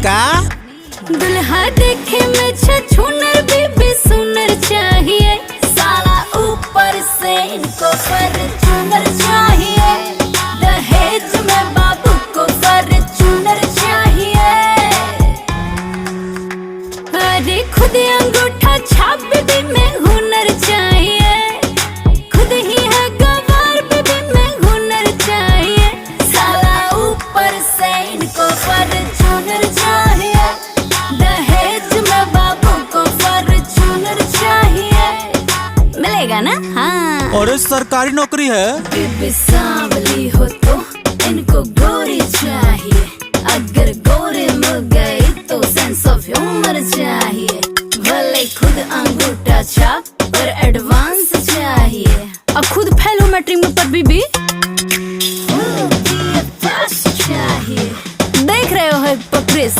का? दुल्हा देखे में छछूनर बीबी सुनर चाहिए, साला ऊपर से इनको फॉर्च्यूनर चाहिए। दहेज में बाबू को फॉर्च्यूनर चाहिए। अरे खुद अंगूठा छाप बीबी में हुनर चाहिए, खुद ही है गवार बीबी में हुनर चाहिए। साला ऊपर से इनको फॉर्च्यूनर चाहिए, दहेज में बाबू को फॉर्च्यूनर चाहिए। मिलेगा ना? हाँ। अरे सरकारी नौकरी है। बीबी सांवली हो तो इनको गोरी चाहिए, अगर